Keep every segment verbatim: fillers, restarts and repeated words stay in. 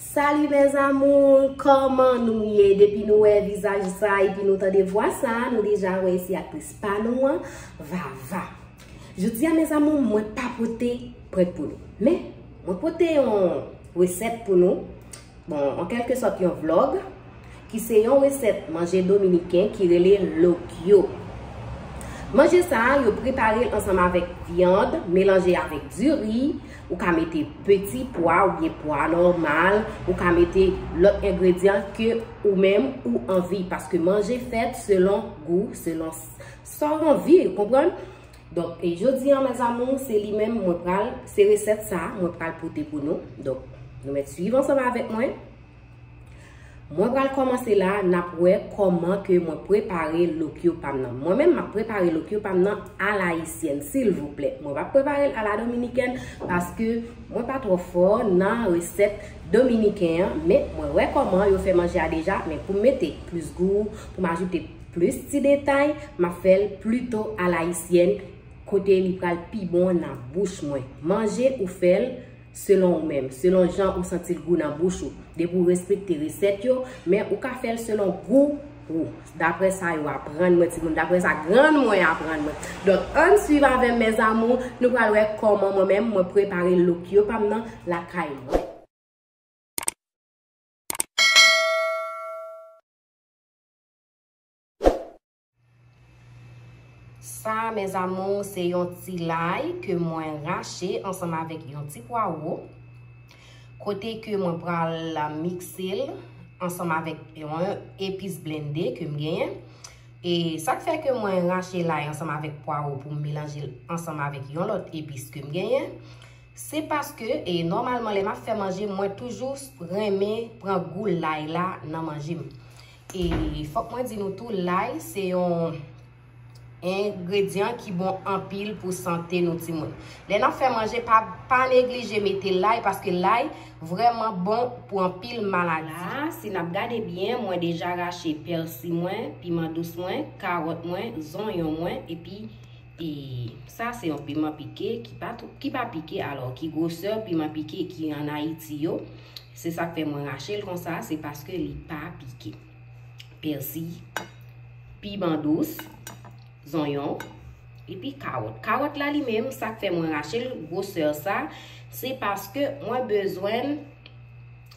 Salut mes amours, kòman nou ye? Depi nou wè vizaj sa epi nou tande vwa sa, nou deja wè se aktris pa nou an, Vava. Jodi a mes amours, mwen pa pote prank pou nou. Men, mwen pote yon resèt pou nou. Bon, an kèlke sòt yon vlog, ki se yon resèt manje dominiken ki rele lokyo. Manje sa a, yo prepare l ansanm avèk vyann, melanje avèk diri, ou ka mete peti pwa oubyen pwa nòmal, ou ka mete lòt engredyan ke ou menm ou anvi, paske manje fèt selon gou, selon s-, sa w anvi, ou konprann? Donk, e jodi a, mes amours, se li menm mwen pral, se resèt sa a mwen pral pote pou nou. Donk, nou mèt swiv ansanm avèk mwen. Mwen pral kòmanse la, n ap wè kòman ke mwen prepare lokyo pa m nan. Mwen menm, m ap prepare lokyo pa m nan alayisyèn, silvouplè. Mwen p ap prepare l ala dominikèn, paske mwen pa twò fò nan resèt dominiken an, men mwen wè kòman yo fè manje a deja, men pou m mete plis gou, pou m ajoute plis ti detay, m ap fè l plito alayisyèn, kote li pral pi bon nan bouch mwen. Manje ou fè l selon ou menm, selon jan ou santi l gou nan bouch ou. Depi w respekte resèt yo, men ou ka fè l selon gou ou, daprè sa yo aprann mwen, timoun, daprè sa grann mwen aprann mwen. Donk, ann swiv avè m, mes amours, nou pral wè kòman mwen menm mwen prepare lokyo pa m nan lakay mwen. Sa, mes amours, se yon ti lay ke mwen rache ansanm avèk yon ti pwawo. Kote ke mwen pral mikse l ansanm avèk yon epis blende ke m genyen. E sa k fè ke mwen rache lay ansanm avèk pwawo pou m melanje l ansanm avèk yon lòt epis ke m genyen, se paske, e, nòmalman, lè m ap fè manje, mwen toujou renmen pran gou lay la nan manje m. E fòk mwen di nou tou, lay se yon engredyan ki bon anpil pou sante nou timoun. Lè n ap fè manje, pa, pa neglije mete lay, paske lay vrèman bon pou anpil maladi. La, si n ap gade byen, mwen deja rache pèsi mwen, piman dous mwen, kawòt mwen, zonyon mwen, epi, e, sa se yon piman pike ki pa tou, ki pa pike, alò, ki gwosè piman pike ki ann Ayiti yo. Se sa k fè mwen rache l konsa, se paske li pa pike. Pèsi, piman dous, zonyon, epi kawòt. Kawòt la li menm, sa k fè mwen rache l gwosè sa, se paske mwen bezwen l,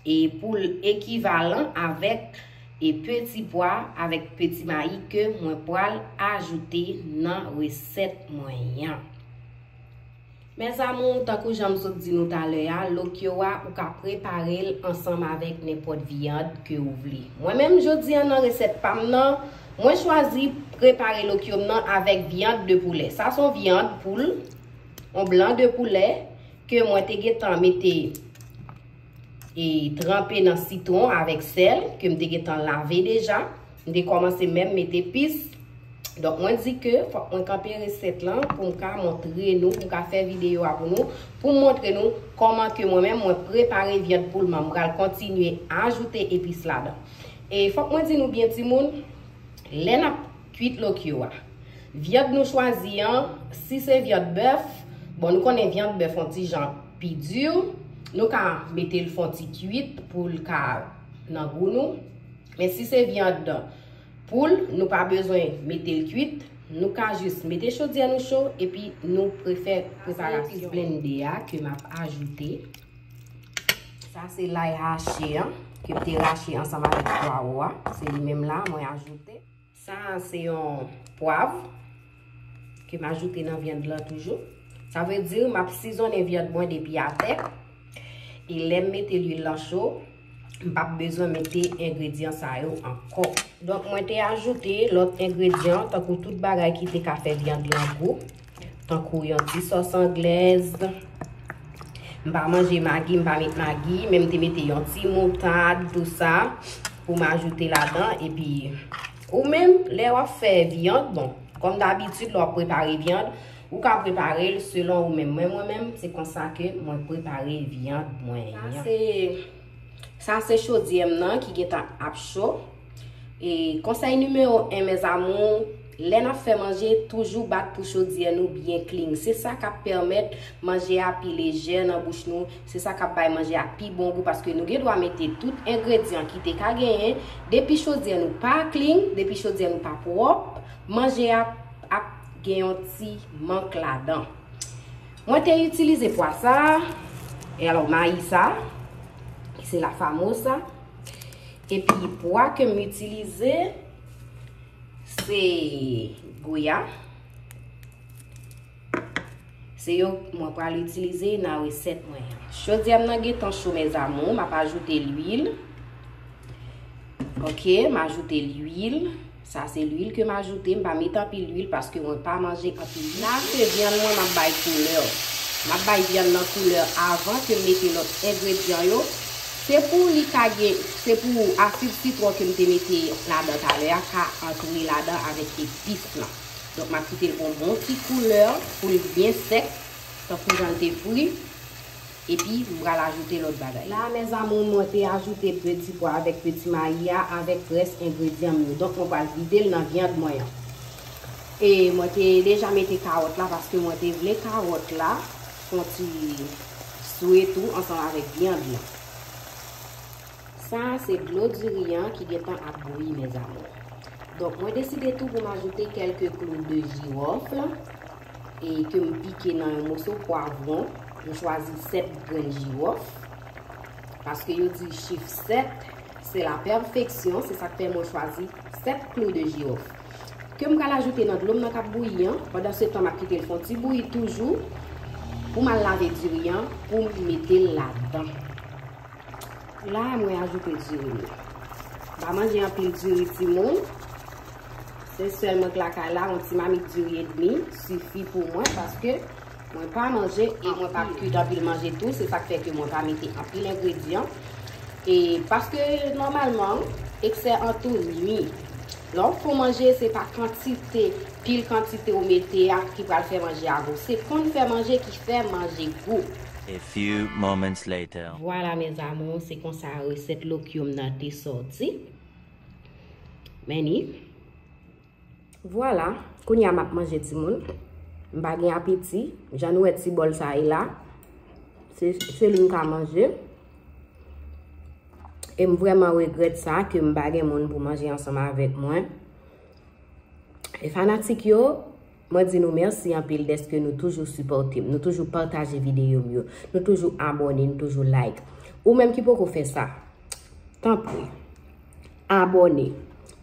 e, pou l ekivalan avèk, e, peti pwa, avèk peti mayi ke mwen pral ajoute nan resèt mwen an. Mes amours, tankou jan m sot di nou talè a, lokyo a, ou ka prepare l ansanm avèk nenpòt vyann ke ou vle. Mwen menm, jodi a, nan resèt pa m nan, mwen chwazi prepare lokyo m nan avèk vyann de poulè. Sa se yon vyann poul, yon blan de poulè ke mwen te gentan mete e tranpe nan sitwon avèk sèl ke m te gentan lave deja. M te kòmanse menm met epis. Donk, mwen di ke fòk mwen kanpe resèt lan pou m ka montre nou, pou m ka fè videyo a pou nou, pou m montre nou kòman ke mwen menm mwen prepare vyann poul mwen. M pral kontinye ajoute epis ladan. E fòk mwen di nou byen, timoun, lè n ap kwit lokyo a, vyann nou chwazi an, si se vyann bèf, bon, nou konnen vyann bèf yon ti jan pi di, nou ka mete l fè yon ti kwit pou l ka nan gou nou. Men si se vyann poul, nou pa bezwen mete l kwit, nou ka jis mete chodyè nou cho epi nou pre-, fè preparasyon. Sa se epis blende a ke m ap ajoute. Sa se lay hache an, ke m te rache ansanm avèk pwawo a. Se li menm la mwen ajoute. Sa se yon pwav ke m ajoute nan vyann lan toujou. Sa vle di m ap sizonnen vyann mwen depi atè. E lè m mete lwil lan cho, m p ap bezwen mete engredyan sa yo ankò. Donk, mwen te ajoute lòt engredyan, tankou tout bagay ki te ka fè vyann lan gou, tankou yon ti sòs anglèz. M pa manje magi, m pa met magi, men m te mete yon ti moutad, tou sa, pou m ajoute ladan. Epi, ou menm, lè w ap fè vyann, bon, kòm dabitid, lè w ap prepare vyann, ou ka prepare l selon ou menm. Mwen, mwen menm, se konsa ke mwen prepare vyann mwen an. Sa se, sa se chodyè m nan ki gentan ap cho. E konsèy nimewo en, mes amours, Lè n ap fè manje, toujou bat pou chodyè nou byen clean. Se sa k ap pèmèt manje a pi lejè nan bouch nou, se sa k ap bay manje a pi bon gou, paske nou gen dwa mete tout engredyan ki te ka genyen. Depi chodyè nou pa clean, depi chodyè nou pa pwòp, manje a ap gen yon ti mank ladan. Mwen te itilize pwa sa, e alò mayi sa, ki se la famosa. Epi pwa ke m itilize, se goya. Se yo mwen pral itilize nan resèt mwen an. Chodyè m nan gentan cho, mes amours, m ap ajoute lwil. Ok, m ajoute lwil. Sa se lwil ke m ajoute. M pa met anpil lwil paske mwen pa manje anpil lwil. La se vyann mwen m ap bay koulè. M ap bay vyann nan koulè avan ke m mete lòt engredyan yo. Se pou li ka gen, se pou asid sitwon ke m te mete ladan talè a ka antre ladan avèk epis lan. Donk, m ap kite l pran bon ti koulè pou l byen sèk, tankou jan l te fri. Epi, m pral ajoute lòt bagay. La, mes amours, mwen te ajoute peti pwa avèk peti mayi a avèk rès engredyan m yo. Donk, mwen pral vide l nan vyann mwen an. E mwen te deja mete kawòt la paske mwen te vle kawòt la fè yon ti swe tou ansanm avèk vyann lan. Sa a se dlo diri an ki gentan ap bouyi, mes amours. Donk, mwen deside tou pou m ajoute kèlke klou de jiwòf e ke m pike nan yon moso pwavwon. M chwazi sèt grenn jiwòf. Paske yo di chif sèt, se la pèfeksyon, se sa k fè mwen chwazi sèt klou de jiwòf. Ke m pral ajoute nan dlo m nan k ap bouyi an, pandan se tan m ap kite l fè yon ti bouyi toujou, pou m al lave diri an, pou m mete l ladan. La, mwen ajoute diri m nan. M pa manje anpil diri, timoun. Se sèl mwen k lakay la, yon ti mamit diri edmi sifi pou mwen, paske mwen pa manje e mwen pa kwit anpil manje tou, se sa k fè ke mwen pa mete anpil engredyan. E paske nòmalman, eksè an tou nwi. Lè w fè manje, se pa kantite, pil kantite ou mete a ki pral fè manje a gou. Se konn fè manje ki fè manje gou. A few moments later. Vwala, mes amours, se konsa resèt lokyom nan te sòti. Men ni. Vwala, kounye a m ap manje, timoun. M pa gen apeti. Jan nou wè ti bòl sa ye la, se, se li m ka manje. E m vrèman regrèt sa, ke m pa gen moun pou manje ansanm avèk mwen. E fanatik yo, mwen di nou mèsi anpil dèske nou toujou sipòte m, nou toujou pataje videyo m yo, nou toujou abòne, nou toujou like. Ou menm ki poko fè sa, tanpri, abòne,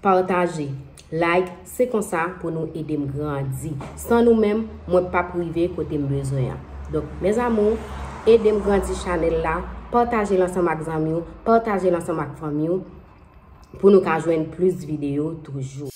pataje, like, se konsa pou nou ede m grandi. San nou menm, mwen p ap rive kote m bezwen an. Donk, mes amours, ede m grandi chanèl la, pataje l ansanm ak zanmi w, pataje l ansanm ak fanmi w, pou nou ka jwenn plis videyo toujou.